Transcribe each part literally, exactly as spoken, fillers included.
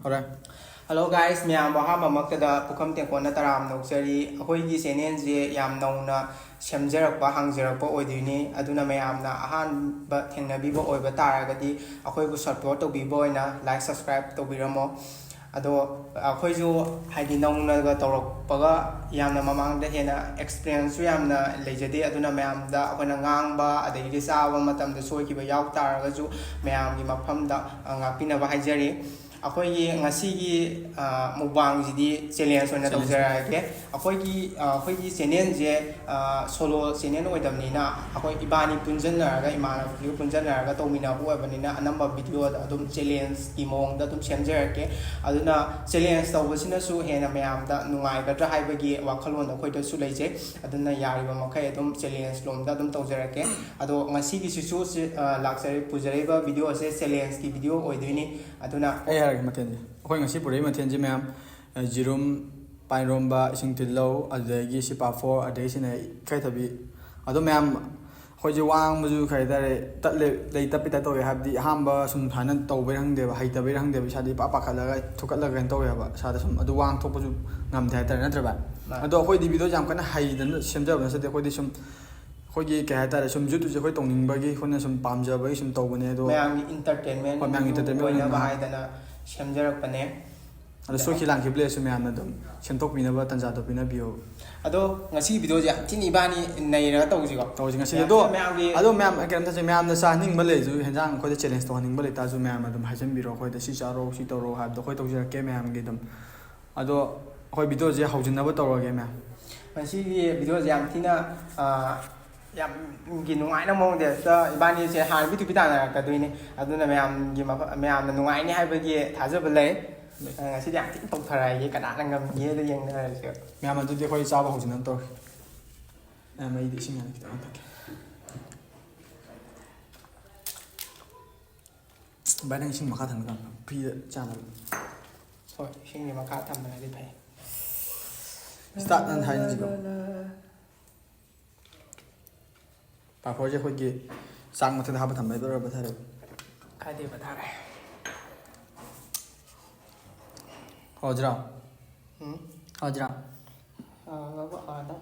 ꯍꯧꯔꯦ꯫ Hello guys, ꯃꯌꯥꯝꯕꯨ ꯑꯍꯥꯟꯕꯃꯛꯇꯗ ꯄꯨꯈꯝ ꯇꯦꯡꯀꯣꯠꯅ ꯇꯔꯥꯝꯅ ꯑꯣꯛꯆꯔꯤ꯫ ꯑꯩꯈꯣꯏꯒꯤ channelꯁꯦ ꯌꯥꯝ ꯅꯧꯅ ꯁꯦꯝꯖꯔꯛꯄ, ꯍꯥꯡꯖꯔꯛꯄ ꯑꯣꯏꯗꯣꯏꯅꯤ꯫ ꯑꯗꯨꯅ ꯃꯌꯥꯝꯅ ꯑꯍꯥꯟꯕ ꯊꯦꯡꯅꯕꯤꯕ ꯑꯣꯏꯕ ꯇꯥꯔꯒꯗꯤ ꯑꯩꯈꯣꯏꯕꯨ support ꯇꯧꯕꯤꯕ ꯑꯣꯏꯅ like, subscribe ꯇꯧꯕꯤꯔꯝꯃꯣ꯫ ꯑꯗꯣ ꯑꯩꯈꯣꯏꯁꯨ ꯍꯥꯏꯗꯤ ꯅꯧꯅꯒ ꯇꯧꯔꯛꯄꯒ ꯌꯥꯝꯅ ꯃꯃꯥꯡꯗ ꯍꯦꯟꯅ experienceꯁꯨ ꯌꯥꯝꯅ ꯂꯩꯖꯗꯦ꯫ ꯑꯗꯨꯅ ꯃꯌꯥꯝꯗ ꯑꯩꯈꯣꯏꯅ ꯉꯥꯡꯕ ꯑꯗꯒꯤꯗꯤ ꯆꯥꯕ ꯃꯇꯝꯗ ꯁꯣꯏꯈꯤꯕ ꯌꯥꯎ ꯇꯥꯔꯒꯁꯨ ꯃꯌꯥꯝꯒꯤ ꯃꯐꯝꯗ, ꯑ, ꯉꯥꯛꯄꯤꯅꯕ ꯍꯥꯏꯖꯔꯤ꯫ ꯑꯩꯈꯣꯏꯒꯤ ꯉꯁꯤꯒꯤ, ꯑ, mukbangꯁꯤꯗꯤ challenge ꯑꯣꯏꯅ Challenge꯫ ꯇꯧꯖꯔꯛꯑꯒꯦ꯫ ꯑꯩꯈꯣꯏꯒꯤ, ꯑ, ꯑꯩꯈꯣꯏꯒꯤ channelꯁꯦ, ꯑ, solo channel ꯑꯣꯏꯗꯕꯅꯤꯅ ꯑꯩꯈꯣꯏ ꯏꯕꯥꯅꯤ ꯄꯨꯟꯁꯤꯟꯅꯔꯒ, ꯏꯃꯥꯟꯅꯕꯁꯤꯡ ꯄꯨꯟꯁꯤꯟꯅꯔꯒ ꯇꯧꯃꯤꯟꯅꯕ ꯑꯣꯏꯕꯅꯤꯅ ꯑꯅꯝꯕ videoꯗ ꯑꯗꯨꯝ challengeꯀꯤ ꯃꯑꯣꯡꯗ ꯑꯗꯨꯝ ꯁꯦꯝꯖꯔꯛꯀꯦ꯫ ꯑꯗꯨꯅ challenge ꯇꯧꯕꯁꯤꯅꯁꯨ ꯍꯦꯟꯅ ꯃꯌꯥꯝꯗ ꯅꯨꯡꯉꯥꯏꯒꯗ꯭ꯔꯥ ꯍꯥꯏꯕꯒꯤ ꯋꯥꯈꯜꯂꯣꯟ ꯑꯩꯈꯣꯏꯗꯁꯨ ꯂꯩꯖꯩ꯫ ꯑꯗꯨꯅ ꯌꯥꯔꯤꯕ ꯃꯈꯩ ꯑꯗꯨꯝ challenge ꯂꯣꯝꯗ ꯑꯗꯨꯝ ꯇꯧꯖꯔꯛꯀꯦ꯫ ꯑꯗꯣ ꯉꯁꯤꯒꯤꯁꯤꯁꯨ ꯁꯤ, ꯑ, ꯂꯥꯛꯆꯔꯤ-, ꯄꯨꯖꯔꯛꯏꯕ videoꯁꯦ challengeꯀꯤ video ꯑꯣꯏꯗꯣꯏꯅꯤ꯫ ꯑꯗꯨꯅ ꯑꯩ ꯍꯥꯏꯔꯒꯦ ꯃꯊꯦꯜꯁꯦ꯫ ꯑꯩꯈꯣꯏ ꯉꯁꯤ ꯄꯨꯔꯛꯏ ꯃꯊꯦꯜꯁꯦ ꯃꯌꯥꯝ, ꯑ, ꯌꯦꯔꯨꯝ, ꯄꯥꯏꯔꯣꯝꯕ, ꯏꯁꯤꯡ ꯇꯤꯜꯍꯧ, ꯑꯗꯨꯗꯒꯤ ꯁꯤ ꯄꯥꯐꯣꯔ, ꯑꯗꯨꯗꯒꯤ ꯁꯤꯅ ꯏꯀꯥꯏꯊꯕꯤ꯫ ꯑꯗꯣ ꯃꯌꯥꯝ ꯑꯩꯈꯣꯏꯁꯦ ꯋꯥ ꯉꯥꯡꯕꯁꯨ ꯀꯩ ꯍꯥꯏꯇꯥꯔꯦ, ꯇꯠꯂꯦ, ꯂꯩ ꯇꯞꯄꯤ ꯇꯥꯏꯞ ꯇꯧꯋꯦ꯫ ꯍꯥꯏꯕꯗꯤ ꯑꯍꯥꯟꯕ ꯁꯨꯝ ꯁꯨꯃꯥꯏꯅ ꯇꯧꯕꯩꯔ ꯈꯪꯗꯦꯕ, ꯍꯩꯇꯕꯩꯔ ꯈꯪꯗꯦꯕ, ꯏꯁꯥꯗ ꯏꯄꯥ ꯄꯥꯈꯠꯂꯒ ꯊꯨꯀꯠꯂꯒ ꯀꯩꯅꯣ ꯇꯧꯋꯦꯕ, ꯏꯁꯥꯗ ꯁꯨꯝ ꯑꯗꯨ ꯋꯥ ꯉꯥꯡꯊꯣꯛꯄꯁꯨ ꯉꯝꯗꯦ ꯍꯥꯏꯇꯥꯔꯦ, ꯅꯠꯇ꯭ꯔ ꯚꯥꯏ? ꯃꯥꯅꯦ꯫ ꯑꯗꯣ ꯑꯩꯈꯣꯏꯗꯤ videoꯁꯦ ꯌꯥꯝ ꯀꯟꯅ ꯍꯩꯗꯅ ꯁꯦꯝꯖꯕ ꯅꯠꯆꯗꯦ꯫ ꯑꯩꯈꯣꯏꯗꯤ ꯁꯨꯝ ꯑꯩꯈꯣꯏꯒꯤ ꯀꯩ ꯍꯥꯏꯇꯥꯔꯦ, ꯁꯨꯝ YouTubeꯁꯦ ꯑꯩꯈꯣꯏ ꯇꯧꯅꯤꯡꯕꯒꯤ, ꯑꯩꯈꯣꯏꯅ ꯁꯨꯝ ꯄꯥꯝꯖꯕꯒꯤ ꯁꯨꯝ ꯇꯧꯕꯅꯦ꯫ ꯑꯗꯣ ꯃꯌꯥꯝꯒꯤ entertainment ꯍꯣꯏ, ꯃꯌꯥꯝꯒꯤ entertainment ꯑꯣꯏꯅꯕ ꯑꯣꯏꯅ ꯍꯥꯏꯗꯅ ꯁꯦꯝꯖꯔꯛꯄꯅꯦ꯫ ꯑꯗꯣ ꯁꯣꯏꯈꯤ ꯂꯥꯟꯈꯤꯕ ꯂꯩꯔꯁꯨ ꯃꯌꯥꯝꯅ ꯑꯗꯨꯝ ꯁꯦꯝꯗꯣꯛꯄꯤꯅꯕ ꯇꯥꯟꯖꯥꯗꯣ ꯄꯤꯅꯕꯤꯌꯣ꯫ ꯑꯗꯣ ꯉꯁꯤꯒꯤ videoꯁꯦ ꯌꯥꯝ ꯊꯤꯅ ꯏꯕꯥꯅꯤ ꯅꯩꯔꯒ ꯇꯧꯁꯤꯀꯣ꯫ ꯇꯧꯁꯤ ꯉꯁꯤꯗꯤ꯫ ꯃꯌꯥꯝ ꯑꯗꯣ, ꯃꯌꯥꯝꯒꯤ ꯑꯗꯣ ꯃꯌꯥꯝ ꯀꯩꯅꯣꯝꯇꯁꯦ, ꯃꯌꯥꯝꯅ ꯆꯥꯍꯟꯅꯤꯡꯕ ꯂꯩꯔꯁꯨ, ꯍꯦꯟꯖꯥꯡ ꯑꯩꯈꯣꯏꯗ challenge ꯇꯧꯍꯟꯅꯤꯡꯕ ꯂꯩꯇꯥꯔꯁꯨ ꯃꯌꯥꯝꯅ ꯑꯗꯨꯝ ꯍꯥꯏꯖꯟꯕꯤꯔꯣ ꯑꯩꯈꯣꯏꯗ, "ꯁꯤ ꯆꯥꯔꯣ, ꯁꯤ ꯇꯧꯔꯣ" ꯍꯥꯏꯕꯗꯣ ꯑꯩꯈꯣꯏ ꯇꯧꯖꯔꯛꯀꯦ ꯃꯌꯥꯝꯒꯤ ꯑꯗꯨꯝ꯫ ꯑꯗꯣ ꯑꯩꯈꯣꯏ videoꯁꯦ ꯍꯧꯖꯤꯟꯅꯕ ꯇꯧꯔꯒꯦ ꯃꯌꯥꯝ꯫ ꯉꯁꯤꯒꯤ videoꯁꯦ ꯌꯥꯝ ꯊꯤꯅ, ꯑ, ꯌꯥꯝꯒꯤ ꯅꯨꯡꯉꯥꯏꯅ ꯃꯑꯣꯡꯗ ꯍꯦꯛꯇ ꯏꯕꯥꯅꯤꯁꯦ ꯍꯥꯟꯅ ꯄꯤꯊꯨ ꯄꯤꯇꯥꯟꯅꯔꯛꯀꯗꯣꯏꯅꯤ꯫ ꯑꯗꯨꯅ ꯃꯌꯥꯝꯒꯤ ꯃꯐ-, ꯃꯌꯥꯝꯅ ꯅꯨꯡꯉꯥꯏꯅꯤ ꯍꯥꯏꯕꯒꯤ ꯊꯥꯖꯕ ꯂꯩ꯫ ꯂꯩ꯫ ꯑ, ꯉꯁꯤꯗꯤ ꯌꯥꯝ ꯊꯤꯅ ꯇꯧꯊꯔꯛꯑꯒꯦ, ꯀꯅꯥꯅ ꯉꯝꯒꯦꯗ ꯌꯦꯡꯅꯔꯁꯦ꯫ ꯃꯌꯥꯝ, ꯑꯗꯨꯗꯤ ꯑꯩꯈꯣꯏ ꯆꯥꯕ ꯍꯧꯖꯤꯟꯅꯕ ꯇꯧꯔꯒꯦ꯫ ꯃꯌꯥꯝ, ꯑꯩꯗꯤ ꯏꯁꯤꯡ ꯍꯥꯟꯅ ꯈꯤꯇꯪ ꯊꯛꯀꯦ꯫ ꯚꯥꯏ, ꯅꯪ ꯏꯁꯤꯡ ꯃꯈꯥ ꯊꯝꯒꯗꯕ, freeꯗ ꯆꯥꯅꯕ꯫ ꯍꯣꯏ, ꯏꯁꯤꯡꯁꯦ ꯃꯈꯥ ꯊꯝꯕꯅꯗꯤ ꯐꯩ꯫ Start ꯅꯪ ꯍꯥꯏꯅꯁꯤꯀꯣ꯫ ꯄꯥꯐꯣꯔꯁꯦ ꯑꯩꯈꯣꯏꯒꯤ ꯆꯥꯛ ꯃꯊꯛꯇ ꯍꯥꯞꯄ ꯊꯝꯕꯩꯗꯣ ꯑꯣꯏꯔꯕ ꯊꯥꯔꯦ꯫ ꯈꯔꯗꯤ ꯄꯊꯥꯔꯦ꯫ ꯍꯧꯖꯤꯔꯣ? ꯎꯝ꯫ ꯍꯧꯖꯤꯔꯣ? ꯍꯥꯎꯔꯕ ꯍꯥꯟꯅ꯫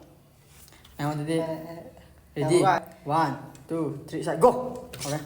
ꯑꯩꯉꯣꯟꯗꯗꯤ ꯑꯦ, ꯑꯦ, ready? ꯌꯥꯝ ꯋꯥꯏ꯫ One, two, three, start, go! ꯍꯧꯔꯦ꯫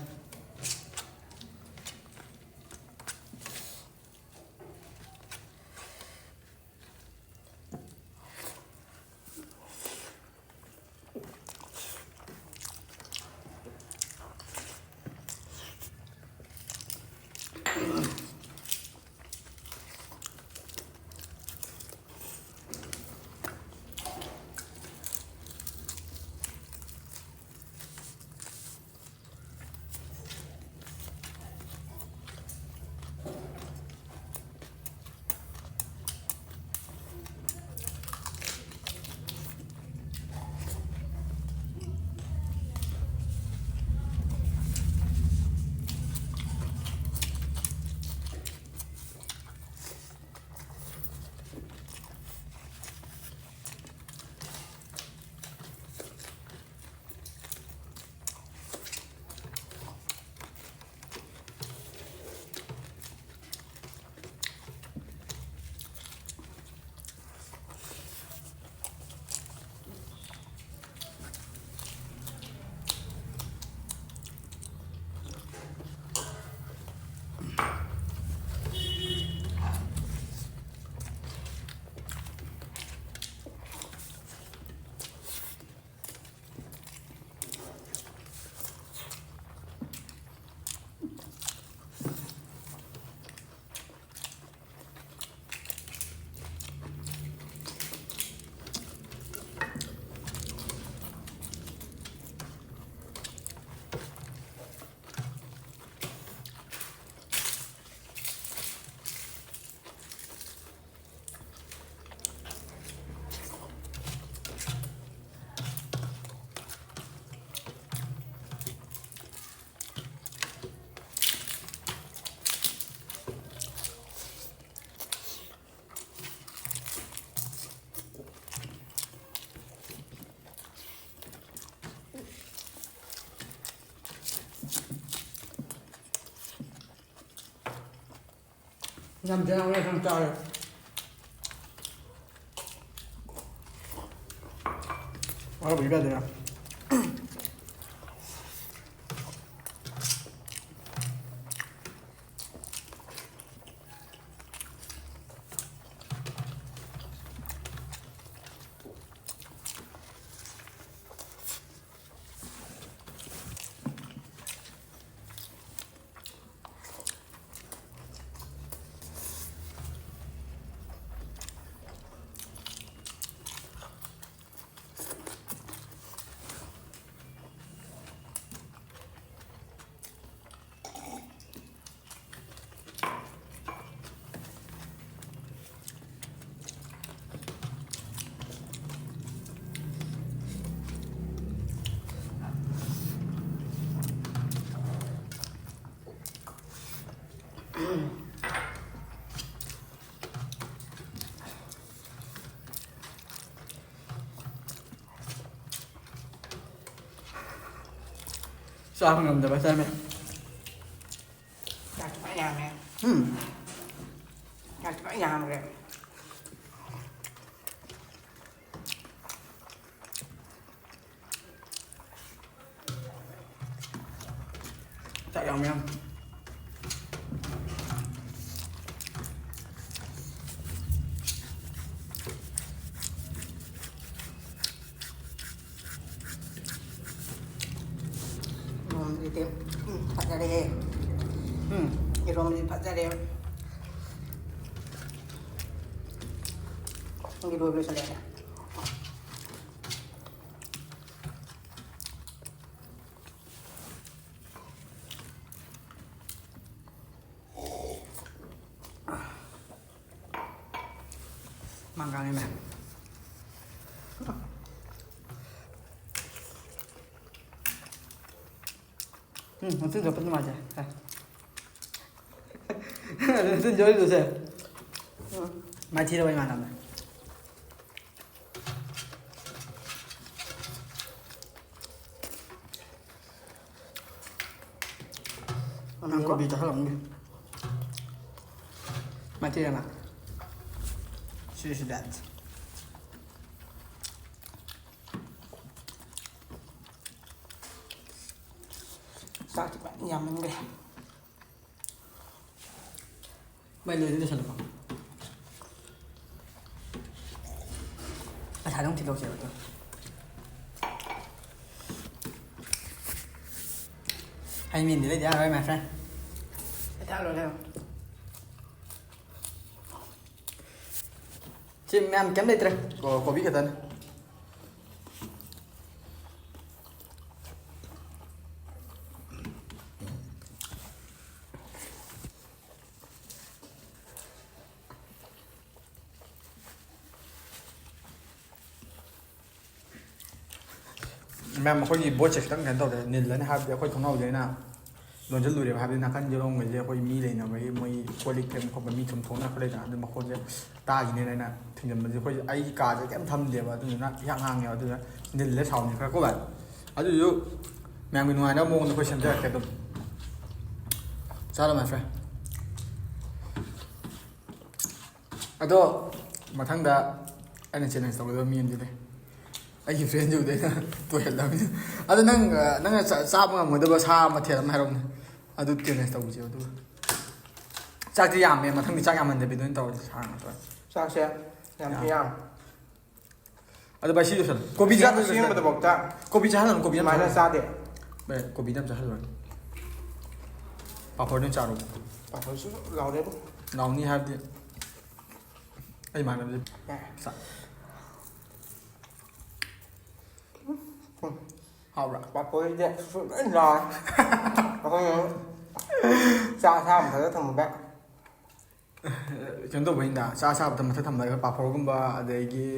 ꯌꯥꯝ ꯆꯥꯔꯦ꯫ ꯍꯔꯥꯎꯕꯒꯤ ꯌꯥꯗꯣꯏꯔꯥ? ꯆꯥꯕ ꯉꯝꯗꯕ ꯍꯥꯏꯇꯥꯔꯦ꯫ ꯆꯥꯛꯇꯤ ꯐꯖꯅ ꯌꯥꯝꯃꯦ꯫ ꯎꯝ꯫ ꯆꯥꯛꯇꯤ ꯐꯖꯅ ꯌꯥꯝꯈ꯭ꯔꯦ꯫ ꯆꯥꯛ ꯌꯥꯝ ꯌꯥꯝ꯫ ꯏꯔꯣꯝꯕꯗꯨꯗꯤ, ꯎꯝ, ꯐꯖꯔꯦꯍꯦ꯫ ꯎꯝ, ꯏꯔꯣꯝꯕꯗꯤ ꯐꯖꯔꯦ꯫ ꯅꯪꯒꯤ ꯂꯣꯏꯕ ꯂꯣꯏꯁꯤꯜꯂꯛꯑꯦ꯫ ꯃꯪꯒ꯭ꯔꯥꯅꯦꯃꯦ꯫ ꯎꯝ, ꯅꯆꯤꯟ ꯆꯣꯞꯄ ꯅꯨꯡꯉꯥꯏꯇꯦ꯫ ꯁꯦ꯫ ꯅꯆꯤꯟ ꯆꯣꯞꯄꯤꯗꯣ ꯁꯦ꯫ ꯎꯝ꯫ ꯃꯥꯏꯊꯤꯔꯕ ꯏꯃꯥꯟꯅꯕꯅꯦ꯫ ꯅꯪ ꯀꯣꯕꯤ ꯆꯥꯍꯜꯂꯝꯒꯦ꯫ ꯃꯥꯏꯊꯤꯔꯦ ꯃꯥ꯫ Seriously bad. ꯆꯥꯛꯇꯤ ꯐꯖꯅ ꯌꯥꯝꯃꯟꯈ꯭ꯔꯦ꯫ ꯃꯩ ꯂꯣꯏꯗꯤ ꯂꯣꯏꯁꯜꯂꯕꯣ? ꯑꯁꯥꯗ ꯑꯃꯨꯛ ꯊꯤꯜꯂꯧꯁꯦꯕ ꯑꯗꯣ꯫ ꯍꯩ ꯃꯦꯟꯗꯤ ꯂꯩꯗꯤ ꯌꯥꯔꯣꯏ, my friend꯫ ꯍꯩꯊꯥ ꯂꯣꯏꯔꯦ꯫ ꯁꯤ ꯃꯌꯥꯝ ꯀꯩꯝ ꯂꯩꯇ꯭ꯔꯦ꯫ ꯀꯣ-, ꯀꯣꯕꯤ ꯈꯛꯇꯅꯤ꯫ ꯃꯦꯝ, ꯑꯩꯈꯣꯏꯒꯤ ꯕꯣꯠꯁꯦ ꯈꯤꯇꯪ ꯀꯩꯅꯣ ꯇꯧꯔꯦ, ꯅꯤꯜꯂꯅꯤ ꯍꯥꯏꯕꯗꯤ ꯑꯩꯈꯣꯏ ꯊꯣꯡꯅꯥꯎꯗꯩꯅ ꯂꯣꯟꯁꯤꯜꯂꯨꯔꯦꯕ, ꯍꯥꯏꯕꯗꯤ ꯅꯥꯀꯟ ꯌꯦꯠꯂꯣꯝꯒꯩꯁꯦ ꯑꯩꯈꯣꯏ ꯃꯤ ꯂꯩꯅꯕꯒꯤ ꯃꯣꯏ ꯀꯣꯜ ꯂꯤꯛ ꯐꯦꯡꯕ ꯈꯣꯠꯄ ꯃꯤ ꯁꯨꯝ ꯊꯣꯛꯅꯔꯛꯄ ꯂꯩꯗꯅ, ꯑꯗꯨ ꯃꯈꯣꯟꯁꯦ ꯇꯥꯈꯤꯅꯦꯅ ꯑꯩꯅ ꯊꯤꯡꯖꯤꯟꯕꯁꯦ꯫ ꯑꯩꯈꯣꯏ ꯑꯩꯒꯤ ꯀꯥꯁꯦ ꯀꯩꯝ ꯊꯝꯗꯦꯕ, ꯑꯗꯨꯗꯨꯅ ꯏꯍꯥꯡ ꯍꯥꯡꯉꯦꯕ, ꯑꯗꯨꯅ ꯅꯤꯜꯂꯦ ꯁꯥꯎꯟꯁꯦ ꯈꯔ ꯀꯣ ꯚꯥꯏ꯫ ꯑꯗꯨꯁꯨ ꯃꯌꯥꯝꯒꯤ ꯅꯨꯡꯉꯥꯏꯅꯕ ꯃꯑꯣꯡꯗ ꯑꯩꯈꯣꯏ ꯁꯦꯝꯖꯔꯛꯀꯦ ꯑꯗꯨꯝ꯫ ꯆꯥꯔꯣ, my friend꯫ ꯑꯗꯣ ꯃꯊꯪꯗ ꯑꯩꯅ ꯆꯦꯂꯦꯟꯖ ꯇꯧꯒꯗꯕ ꯃꯤ ꯑꯃꯗꯤ ꯂꯩ꯫ ꯑꯩꯒꯤ ꯐ꯭ꯔꯦꯟꯁꯤꯕꯨꯗꯤ ꯑꯩꯅ ꯇꯣꯏꯍꯜꯂꯕꯅꯤ꯫ ꯑꯗꯣ ꯅꯪ, ꯑ, ꯅꯪꯅ ꯆꯥ-, ꯆꯥꯕ ꯉꯝꯒꯗꯕ ꯁꯥ ꯃꯊꯦꯜ ꯑꯃ ꯍꯥꯏꯔꯛꯎꯅꯦ꯫ ꯑꯗꯨ ꯆꯦꯂꯦꯟꯖ ꯇꯧꯁꯦꯕ ꯑꯗꯨꯒ꯫ ꯆꯥꯛꯇꯤ ꯌꯥꯝꯃꯦ, ꯃꯊꯪꯗꯤ ꯆꯥꯛ ꯌꯥꯝꯍꯟꯗꯕꯤꯗ ꯑꯣꯏꯅ ꯇꯧꯔꯁꯤ, ꯁꯥ ꯉꯥꯛꯇ꯫ ꯆꯥꯛꯁꯦ ꯌꯥꯝ ꯊꯤ ꯌꯥꯝ꯫ ꯌꯥꯝ꯫ ꯑꯗꯣ ꯚꯥꯏ, ꯁꯤ ꯂꯣꯏꯁꯜꯂꯣ꯫ ꯀꯣꯕꯤ ꯑꯁꯦꯡ-, ꯆꯥꯗ꯭ꯔꯁꯨ ꯌꯥꯏ꯫ ꯑꯁꯦꯡꯕꯗꯐꯥꯎꯗ ꯀꯣꯕꯤ ꯆꯥꯍꯜꯂꯅꯨ, ꯀꯣꯕꯤ ꯌꯥꯝ ꯑꯗꯨꯃꯥꯏꯅ ꯆꯥꯍꯜꯂꯅꯨ꯫ ꯆꯥꯗꯦ꯫ ꯚꯥꯏ, ꯀꯣꯕꯤꯗꯤ ꯌꯥꯝ ꯆꯥꯍꯜꯂꯨꯔꯅꯨ꯫ ꯄꯥꯐꯣꯔꯗꯤ ꯑꯣꯏꯅ ꯆꯥꯔꯣ꯫ ꯄꯥꯐꯣꯔꯁꯨ ꯂꯥꯎꯔꯦꯕꯣ꯫ ꯂꯥꯎꯅꯤ ꯍꯥꯏꯕꯗꯤ ꯑꯩ ꯏꯃꯥꯟꯅꯕꯁꯦ ꯌꯥꯔꯦ꯫ ꯆꯥ-, ꯎꯝ꯫ ꯍꯥꯎꯕ꯭ꯔꯥ? ꯄꯥꯐꯣꯔꯁꯤꯗꯤ ꯁꯨ ꯂꯣꯏ ꯂꯥꯎꯔꯦ꯫ ꯑꯩꯈꯣꯏꯅ ꯆꯥꯛ ꯑꯁꯥꯕ ꯃꯊꯛꯇ ꯊꯝꯃꯒ꯫ ꯀꯩꯅꯣ ꯇꯧꯕꯩꯅꯤꯗ, ꯆꯥꯛ ꯑꯁꯥꯕꯗ ꯃꯊꯛ ꯊꯝꯃꯒ ꯄꯥꯐꯣꯔꯒꯨꯝꯕ, ꯑꯗꯒꯤ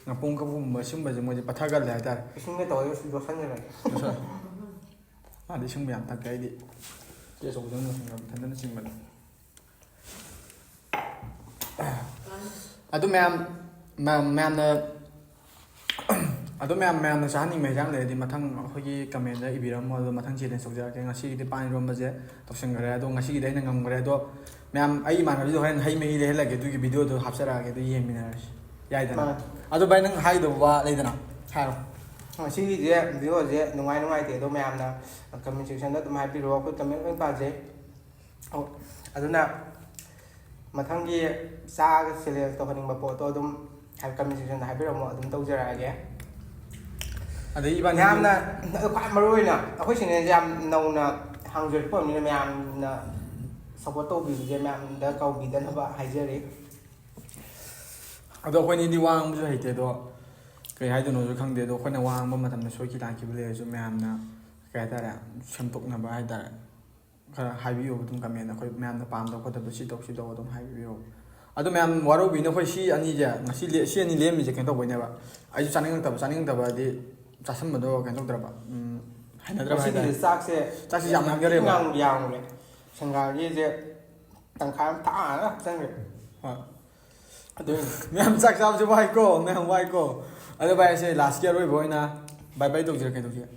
ꯉꯥꯄꯨꯡ ꯀꯕꯨꯝꯕ, ꯁꯤꯒꯨꯝꯕꯁꯦ ꯃꯣꯏꯁꯦ ꯄꯠꯊꯒꯜꯂꯦ ꯍꯥꯏꯇꯥꯔꯦ꯫ ꯏꯁꯤꯡꯒ ꯇꯧꯔꯒ ꯌꯣꯠꯁꯟꯈ꯭ꯔꯦ꯫ ꯌꯣꯠꯁꯜꯂꯦ꯫ ꯃꯥꯗꯤ ꯏꯁꯤꯡꯕꯨ ꯌꯥꯝ ꯊꯛꯇꯦ ꯑꯩꯗꯤ꯫ ꯆꯦ ꯑꯆꯧꯕꯗ ꯑꯃꯨꯛ ꯃꯊꯟꯇꯅ ꯆꯤꯡꯕꯅꯦ꯫ ꯑꯗꯨ ꯃꯌꯥꯝ, ꯃꯌꯥꯝ, ꯃꯌꯥꯝꯅ, ꯑꯗꯨ ꯃꯌꯥꯝ, ꯃꯌꯥꯝꯅ ꯆꯥꯍꯟꯅꯤꯡꯕ ꯍꯦꯟꯖꯥꯡ ꯂꯩꯔꯗꯤ ꯃꯊꯪ ꯑꯩꯈꯣꯏꯒꯤ comment ꯏꯕꯤꯔꯝꯃꯣ, ꯑꯗꯣ ꯃꯊꯪ challenge ꯇꯧꯖꯔꯛꯀꯦ꯫ ꯉꯁꯤꯒꯤꯗꯤ ꯄꯥꯟ ꯏꯔꯣꯝꯕꯁꯦ ꯇꯧꯁꯟꯈ꯭ꯔꯦ, ꯑꯗꯣ ꯉꯁꯤꯒꯤꯗꯤ ꯑꯩꯅ ꯉꯝꯈ꯭ꯔꯦ꯫ ꯑꯗꯣ ꯃꯌꯥꯝ, ꯑꯩ ꯏꯃꯥꯟꯅꯕꯤꯗꯣ ꯍꯣꯔꯦꯟ ꯍꯩ ꯃꯍꯤ ꯂꯩꯍꯜꯂꯒꯦ, ꯑꯗꯨꯒꯤ video ꯗꯣ ꯍꯥꯞꯆꯔꯛꯑꯒꯦ, ꯑꯗꯨ ꯌꯦꯡꯃꯤꯟꯅꯔꯁꯤ, ꯌꯥꯏꯗꯅ? ꯃꯥꯅꯦ꯫ ꯑꯗꯣ ꯚꯥꯏ, ꯅꯪ ꯍꯥꯏꯗꯧꯕ ꯋꯥ ꯂꯩꯗꯅ, ꯍꯥꯏꯔꯣ꯫ ꯉꯁꯤꯒꯤꯁꯦ ꯚꯤꯗꯤꯑꯣꯁꯦ ꯅꯨꯡꯉꯥꯏ ꯅꯨꯡꯉꯥꯏꯇꯦ ꯑꯗꯣ ꯃꯌꯥꯝꯅ ꯀꯃꯦꯟ ꯁꯦꯛꯁꯟꯗ ꯑꯗꯨꯝ ꯍꯥꯏꯕꯤꯔꯛꯑꯣ, ꯑꯩꯈꯣꯏ ꯀꯃꯦꯟ ꯂꯣꯏ ꯄꯥꯖꯩ꯫ ꯑꯣ, ꯑꯗꯨꯅ ꯃꯊꯪꯒꯤ ꯆꯥꯒ ꯆꯦꯂꯦꯟꯖ ꯇꯧꯍꯟꯅꯤꯡꯕ ꯄꯣꯠꯇꯣ ꯑꯗꯨꯝ ꯀꯃꯦꯟ ꯁꯦꯛꯁꯟꯗ ꯍꯥꯏꯕꯤꯔꯝꯃꯣ, ꯑꯗꯨꯝ ꯇꯧꯖꯔꯛꯑꯒꯦ꯫ ꯑꯗꯩ ꯏꯕꯥꯅꯤ ꯌꯥꯝꯅ, ꯑꯗꯣ ꯈ꯭ꯋꯥꯏ ꯃꯔꯨ ꯑꯣꯏꯅ ꯑꯩꯈꯣꯏ ꯆꯦꯅꯦꯜꯁꯦ ꯌꯥꯝ ꯅꯧꯅ ꯍꯥꯡꯖꯔꯛꯄ ꯑꯣꯏꯕꯅꯤꯅ ꯃꯌꯥꯝꯅ ꯁꯞꯄꯣꯔꯠ ꯇꯧꯕꯤꯕꯁꯦ ꯃꯌꯥꯝꯗ ꯀꯧꯕꯤꯗꯅꯕ ꯍꯥꯏꯖꯔꯤ꯫ ꯑꯗꯣ ꯑꯩꯈꯣꯏꯅꯤꯗꯤ ꯋꯥ ꯉꯥꯡꯕꯁꯨ ꯍꯩꯇꯦ꯫ ꯑꯗꯣ ꯀꯩ ꯍꯥꯏꯗꯣꯏꯅꯣꯁꯨ ꯈꯪꯗꯦ꯫ ꯑꯗꯣ ꯑꯩꯈꯣꯏꯅ ꯋꯥ ꯉꯥꯡꯕ ꯃꯇꯝꯗ ꯁꯣꯏꯈꯤ ꯂꯥꯟꯈꯤꯕ ꯂꯩꯔꯁꯨ ꯃꯌꯥꯝꯅ ꯀꯩ ꯍꯥꯏꯇꯥꯔꯦ, ꯁꯦꯝꯗꯣꯛꯅꯕ ꯍꯥꯏꯇꯥꯔꯦ, ꯈꯔ ꯍꯥꯏꯕꯤꯌꯣꯕ ꯑꯗꯨꯝ ꯀꯃꯦꯟꯗ꯫ ꯑꯩꯈꯣꯏ ꯃꯌꯥꯝꯅ ꯄꯥꯝꯗꯕ ꯈꯣꯠꯇꯕꯗꯣ ꯁꯤ ꯇꯧ ꯁꯤ ꯇꯧ ꯑꯗꯨꯝ ꯍꯥꯏꯕꯤꯌꯣꯕ꯫ ꯑꯗꯣ ꯃꯌꯥꯝ ꯋꯥꯔꯧꯕꯤꯅꯨ, ꯑꯩꯈꯣꯏ ꯁꯤ ꯑꯅꯤꯁꯦ ꯉꯁꯤ ꯂꯦ- ꯁꯤ ꯑꯅꯤ ꯂꯦꯝꯃꯤꯁꯦ ꯀꯩꯅꯣ ꯇꯧꯕꯩꯅꯦꯕ꯫ ꯑꯩꯁꯨ ꯆꯥꯅꯤꯡꯉꯛꯇꯕ, ꯆꯥꯅꯤꯡꯉꯛꯇꯕ ꯍꯥꯏꯗꯤ ꯆꯥꯁꯟꯕꯗꯣ ꯀꯩꯅꯣ ꯇꯧꯗ꯭ꯔꯕ, ꯎꯝ, ꯍꯩꯅꯗ꯭ꯔꯕ ꯍꯥꯏꯇꯥꯔꯦ꯫ ꯉꯁꯤꯒꯤꯗꯤ ꯆꯥꯛꯁꯦ ꯆꯥꯛꯁꯤ ꯌꯥꯝ ꯌꯥꯝꯒꯔꯦꯕ꯫ ꯌꯥꯝ ꯌꯥꯝꯈ꯭ꯔꯦ꯫ ꯁꯪꯒꯥꯒꯤꯁꯦ ꯇꯪꯈꯥꯏ ꯑꯃ ꯊꯥꯅ ꯍꯥꯞꯆꯟꯈ꯭ꯔꯦ꯫ ꯍꯣꯏ꯫ ꯑꯗꯨ ꯃꯌꯥꯝ ꯆꯥꯛ ꯆꯥꯕꯁꯦ ꯋꯥꯏꯀꯣ, ꯃꯌꯥꯝ ꯋꯥꯏꯀꯣ꯫ ꯑꯗꯣ ꯚꯥꯏ, ꯑꯩꯁꯦ ꯂꯥꯁꯀꯤ ꯑꯔꯣꯏꯕ ꯑꯣꯏꯅ ꯕꯥꯏ ꯕꯥꯏ ꯇꯧꯁꯤꯔ ꯀꯩꯗꯧꯁꯤꯔ?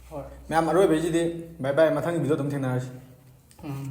ꯍꯣꯏ꯫ ꯃꯌꯥꯝ ꯑꯔꯣꯏꯕꯩꯁꯤꯗꯤ ꯕꯥꯏ ꯕꯥꯏ, ꯃꯊꯪꯒꯤ ꯚꯤꯗꯤꯑꯣ ꯑꯗꯨꯝ ꯊꯦꯡꯅꯔꯁꯤ꯫ ꯎꯝ꯫